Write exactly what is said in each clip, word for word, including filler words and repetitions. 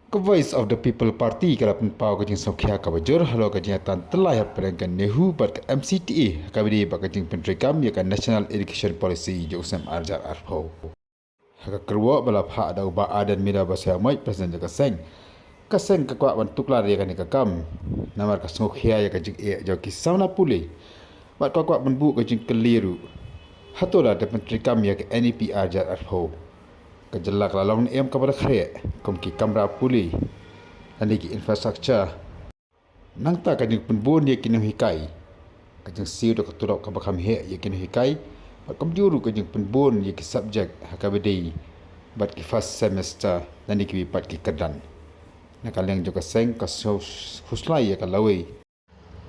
Ka Voice of the People Party ka la pynpaw ka jingsngewkhia kaba jur halor ka jingïatantyllai hapdeng ka NEHU bad ka M C T E ha kaba ïadei bad ka jingpyntreikam ïa ka National Education Policy jong u snem ar hajar arphew. Ha ka kyrwoh ba la phah da u Bah Ardent Miller Basaiawmoit, President jong ka seng, ka seng ka kwah ban tuklar ïa kane ka kam namar ka sngewkhia ïa ka jingeh jong ki samla pule bad ka kwah ban buh ka jingkylli ruh, hato lada pyntreikam ïa ka N E P ar hajar arphew, ka jylla ka la long ne em kaba la khreh kum ki kamra pule lane ki infrastructure? Nangta ka jingpynbun ïa ki nonghikai, ka jingsiew da ka tulop kaba kham heh ïa ki nonghikai bad kumjuh ruh ka jingpynbun ïa ki subject ha kaba ïadei bad ki first semester lane kiwei pat ki kyrdan. Na ka liang jong ka seng ka sngewkhuslai ïa ka lawei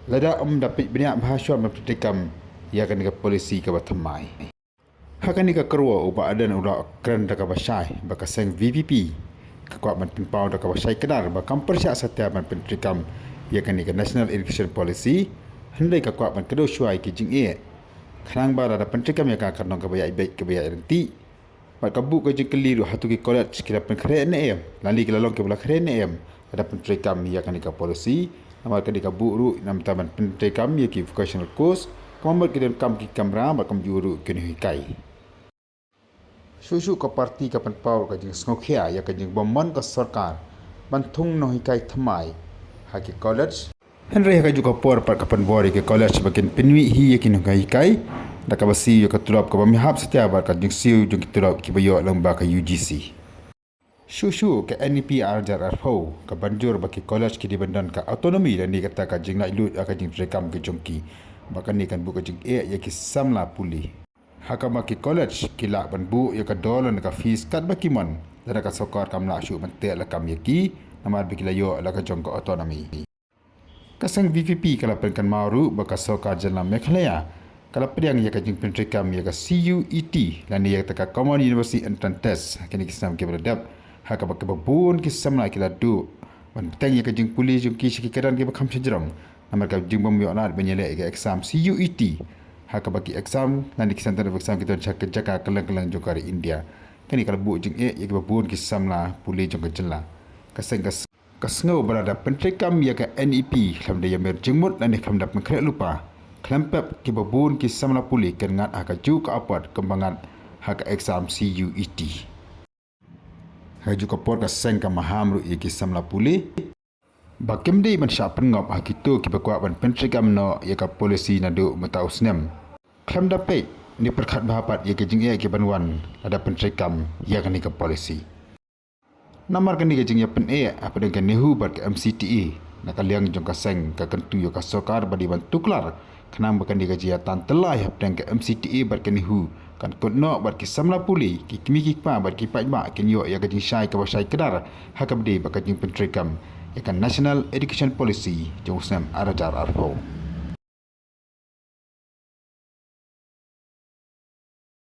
lada ym da peit bniah bha shuwa ban pyntreikam ïa kane ka policy kaba thymmai. Ha kane ka kyrwoh u Bah Ardent u la kren da kaba shai ba ka seng V P P ka kwah ban pynpaw da kaba shai kdar ba kam pyrshah satia ban pyntreikam ïa kane ka National Education Policy, hynrei ka kwah ban kdew shuwa ïa ki jingeh, khnang ba lada pyntreikam ïa ka kan long kaba ïaid beit kaba ïaid ryntih. Bad ka buh ka jingkylli ruh, hato ki college ki la pynkhreh ne em lane ki la long kiba la khreh ne em lada pyntreikam ïa kane ka policy? Namar ka dei ka buh ruh namar ban pyntreikam ïa ki vocational course, ka mut ki donkam ki kamra bad kumjuh ruh ki nonghikai. Shuh shuh ka party ka pynpaw ka jingsngewkhia ïa ka jingbym mon ka sorkar ban thung nonghikai thymmai ha ki college. Hynrei ha kajuh ka por pat ka pynbor ïa ki college ba kin pynmih hi ïa ki nonghikai da kaba siew ïa ka tulop kaba ym hap satia bad ka jingsiew jong ki tulop kiba ïoh lyngba ka U G C. Shuh shuh ka N E P ar hajar arphew ka ban jur ba ki college ki dei ban don ka autonomy lane kata ka jinglaitluid ha ka jingtreikam ka jong ki. Ba kane kan buh ka jingeh ïa ki samla pule, ha kaba ki college ki lah ban buh ïa ka dor lane ka fees katba ki mon, lada ka sorkar kam lah shuh ban teh lakam ïa ki namar ba ki la ïoh la ka jong ka autonomy. Ka seng V P P ka la pynkynmaw ruh ba ka sorkar jylla Meghalaya ka la pdiang ïa ka jingpyntreikam ïa ka C U E T lane ïa kata ka Common University Entrance Test ha kine ki snem kiba la dep, ha kaba kiba bun ki samla ki la duh ban bteng ïa ka jingpule jong ki sha ki kyrdan kiba kham shajrong namar ka jingbym ïoh lad ban ïaleh ïa ka exam C U E T, ha kaba ki exam lane ki center of exam ki don sha ki jaka kylleng kylleng jong ka ri India. Kane ka la buh jingeh ïa kiba bun ki samla pule jong ka jylla. Ka seng ka Ka sngew ba lada pyntreikam ïa ka N E P khlem da ïamir jingmut lane khlem da pynkhreh lypa, khlem pep kiba bun ki samla pule kin ngat ha kajuh ka apot kumba ngat ha ka exam C U E T. Ha kajuh ka por ka seng ka maham ruh ïa ki samla pule ba kim dei ban shah pynngop ha kito kiba kwah ban pyntreikam noh ïa ka policy naduh mynta u snem, khlem da peit ne pyrkhat bha pat ïa ki jingeh kiban wan lada pyntreikam ïa kane ka policy. Namar kane ka jingïapyneh hapdeng ka NEHU bad ka M C T E, na ka liang jong ka seng ka kyntu ïa ka sorkar ba dei ban tuklar, khnang ba kane ka jingïatantyllai hapdeng ka M C T E bad ka NEHU kan kut noh bad ki samla pule, ki kmie ki kpa bad ki paidbah kin ïoh ïa ka jingshai kaba shai kdar ha kaba dei bad ka jingpyntreikam ïa ka National Education Policy jong u snem ar hajar arphew.